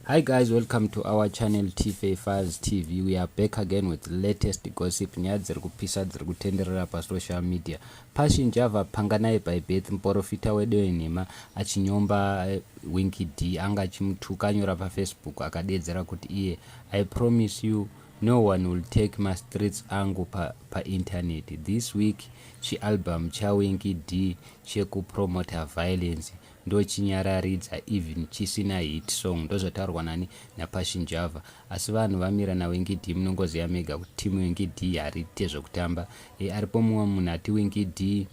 Hi guys, welcome to our channel TFA Files TV. We are back again with latest gossip, nyaya dziri kupisa dziri kutenderera pasocial media. Passion Java, Panganai by birth, muprofita wedu wenhema, achinyomba Winky D, anga achimutuka. Anyora paFacebook akadedzera kuti iye, "I promise you no one will take mastreets angu painternet pa this week. Chialbum chaWinky D chekupromota violence ndochinyararidza even chisina hit song." Ndozvataurwa nani? NaPassion Java. Asi vanhu vamira naWinky D. Munongoziva mega kuti timu Winky D hariite zvekutamba. Aripo mumwe munhu ati, "Winky D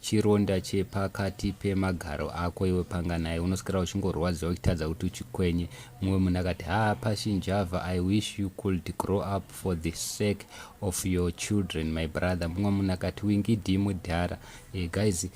chironda chepakati pemagaro ako iwe Panganai, unoswera uchingorwadziwa uchitadza kuti uchikwenye." Mumwe munhu akati, "Ha, Passion Java, I wish you could grow up for the sake of your children, my brother." Mumwe munhu akati, "Winky D mudhara." Guys,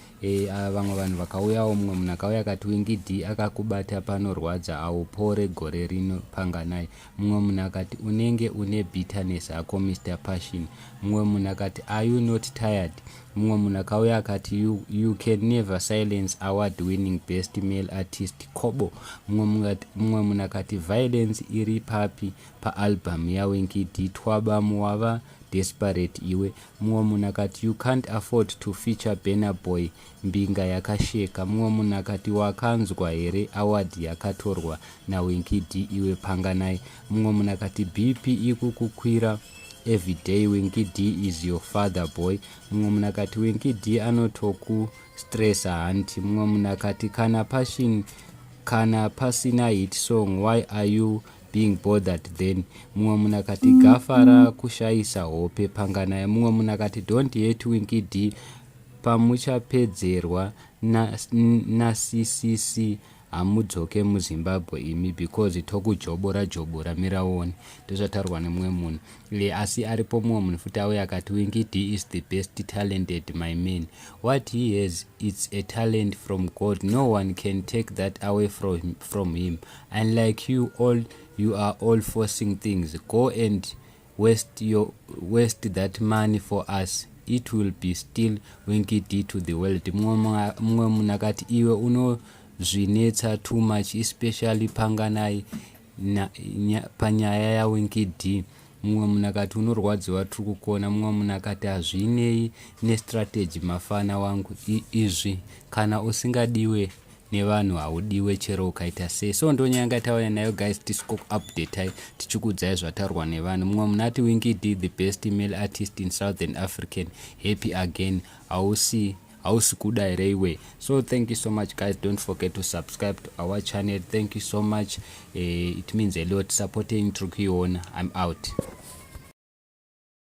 vamwe vanhu vakauyawo. Mumwe munhu akauya akati, "Winky D akakubata panorwadza, aupore gore rino, Panganai." Mumwe munhu akati, "Unenge une bitterness hako, Mr Passion." Mumwe munhu akati, "Are you not tired?" Mumwe munhu akauya akati, You can never silence award winning best male artist Kobo." Mumwe munhu akati, "Violence iri papi paalbum yaWinky D? Twabamu wava desperate iwe." Mumwe munhu akati, "You can't afford to feature Burna Boy, mbinga yakasheka." Mumwe munhu akati, "Wakanzwa here award yakatorwa naWinky D iwe Panganai?" Mumwe munhu akati, "BP ikukukwira everyday. Winky D is your father, boy." Mumwe munhu akati, "Winky D anotokustressa hanti?" Mumwe munhu akati, "Kana Passion, kana pasina hit song, why are you being bothered then?" Mumwe munhu akati, "Gafa rakushayisa hope, Panganai." Mumwe munhu akati, "Don't hate Winky D, pamuchapedzerwa naCCC hamudzoke muZimbabwe imi, because tokujobora jobora miraoni." Ndozvataurwa nemumwe munhu. Asi aripo mumwe munhu futi auya akati, "Winky D is the best talented, my man. What he has, it's a talent from God. No one can take that away from him, unlike you all. You are all forcing things. Go and waste that money for us. It will be still Winky D to the world." Mumwe munhu akati, "Iwe unozvinetsa too much, especially Panganai panyaya yaWinky D." Mumwe munhu akati, "Unorwadziwa, tiri kukuona." Mumwe munhu akati, "Hazvinei nestrategy, mafana wangu izvi. Kana usingadiwe nevanhu haudiwe chero ukaita sei." So ndonyaya tauya nayo guys, tisikokuupdatai tichikuudzai zvataurwa nevanhu. Mumwe munhu ati, "Winky D the best male artist in Southern African. Happy again? Hausi kuda here iwe?" So thank you so much guys. Don't forget to subscribe to our channel. Thank you so much. It means a lot. Supporting tiri kuiona. I'm out.